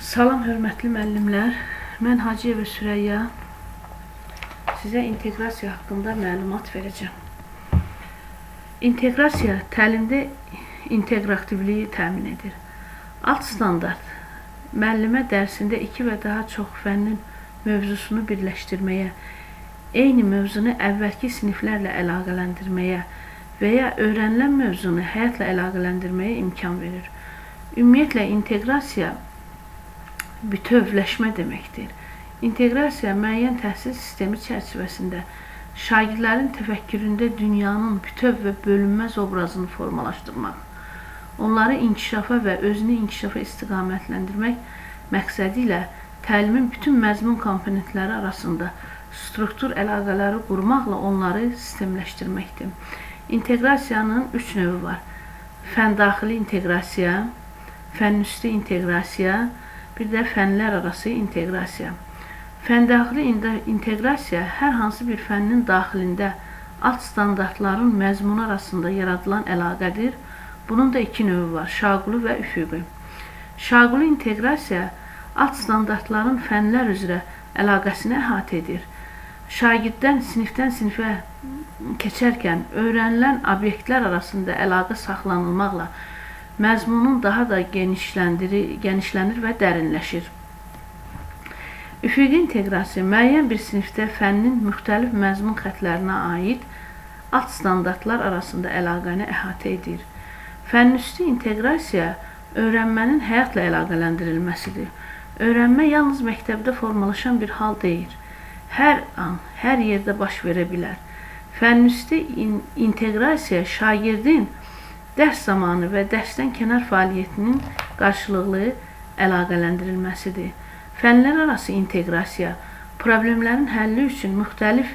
Salam hörmətli müəllimlər. Mən Hacıyeva Sürəyya. Sizə inteqrasiya haqqında məlumat verəcəm. İnteqrasiya təlimdə inteqrativliyi təmin edir. Alt standart müəllimə dərsində iki və daha çox fənnin mövzusunu birləşdirməyə, eyni mövzunu əvvəlki siniflərlə əlaqələndirməyə və ya öyrənilən mövzunu həyatla əlaqələndirməyə imkan verir. Ümumiyyətlə inteqrasiya bütövləşmə deməkdir. İnteqrasiya müəyyən təhsil sistemi çərçivəsində şagirdlərin təfəkküründə dünyanın bütöv və bölünməz obrazını formalaşdırmaq, onları inkişafa və özünü inkişafa istiqamətləndirmək məqsədi ilə təlimin bütün məzmun komponentləri arasında struktur əlaqələri qurmaqla onları sistemləşdirməkdir. İnteqrasiyanın üç növü var. Fəndaxili inteqrasiya, fənnüstü inteqrasiya, bir də fənlər arası inteqrasiya. Fəndaxili inteqrasiya hər hansı bir fənnin daxilində alt standartların məzmunu arasında yaradılan əlaqədir. Bunun da iki növü var: şaquli və üfüqi. Şaquli inteqrasiya alt standartların fənlər üzrə əlaqəsini əhatə edir. Şagirddən sinifdən sinifə keçərkən öyrənilən obyektlər arasında əlaqə saxlanılmaqla məzmunun daha da genişlənir və dərinləşir. Üfüqi inteqrasiya müəyyən bir sinifdə fənnin müxtəlif məzmun xətlərinə aid alt standartlar arasında əlaqəni əhatə edir. Fənnüstü inteqrasiya öyrənmənin həyatla əlaqələndirilməsidir. Öyrənmə yalnız məktəbdə formalaşan bir hal deyil. Hər an, hər yerdə baş verə bilər. Fənnüstü inteqrasiya şagirdin dərs zamanı və dərsdən kənar fəaliyyətinin qarşılıqlı əlaqələndirilməsidir. Fənlər arası inteqrasiya problemlərin həlli üçün müxtəlif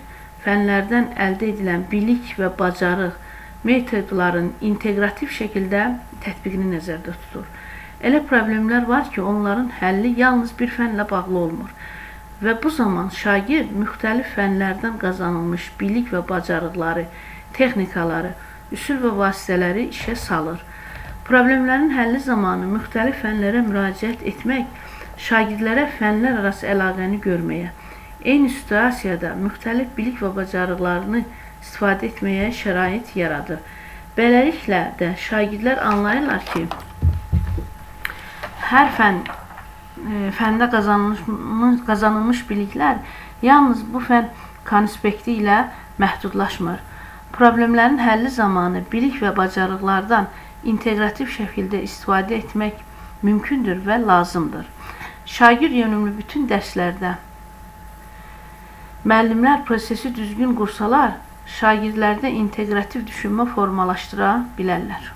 fənlərdən əldə edilən bilik və bacarıq, metodların inteqrativ şəkildə tətbiqini nəzərdə tutur. Elə problemlər var ki, onların həlli yalnız bir fənlə bağlı olmur və bu zaman şagird müxtəlif fənlərdən qazanılmış bilik və bacarıqları, texnikaları, üsul və vasitələri işə salır. Problemlərin həlli zamanı müxtəlif fənlərə müraciət etmək şagirdlərə fənlər arası əlaqəni görməyə, eyni situasiyada müxtəlif bilik və bacarıqlarını istifadə etməyə şərait yaradır. Beləliklə də şagirdlər anlayırlar ki, hər fəndə qazanılmış biliklər yalnız bu fən konspekti ilə məhdudlaşmır. Problemlərin həlli zamanı bilik və bacarıqlardan inteqrativ şəkildə istifadə etmək mümkündür və lazımdır. Şagird yönümlü bütün dərslərdə müəllimlər prosesi düzgün qursalar, şagirdlərdə inteqrativ düşünmə formalaşdıra bilərlər.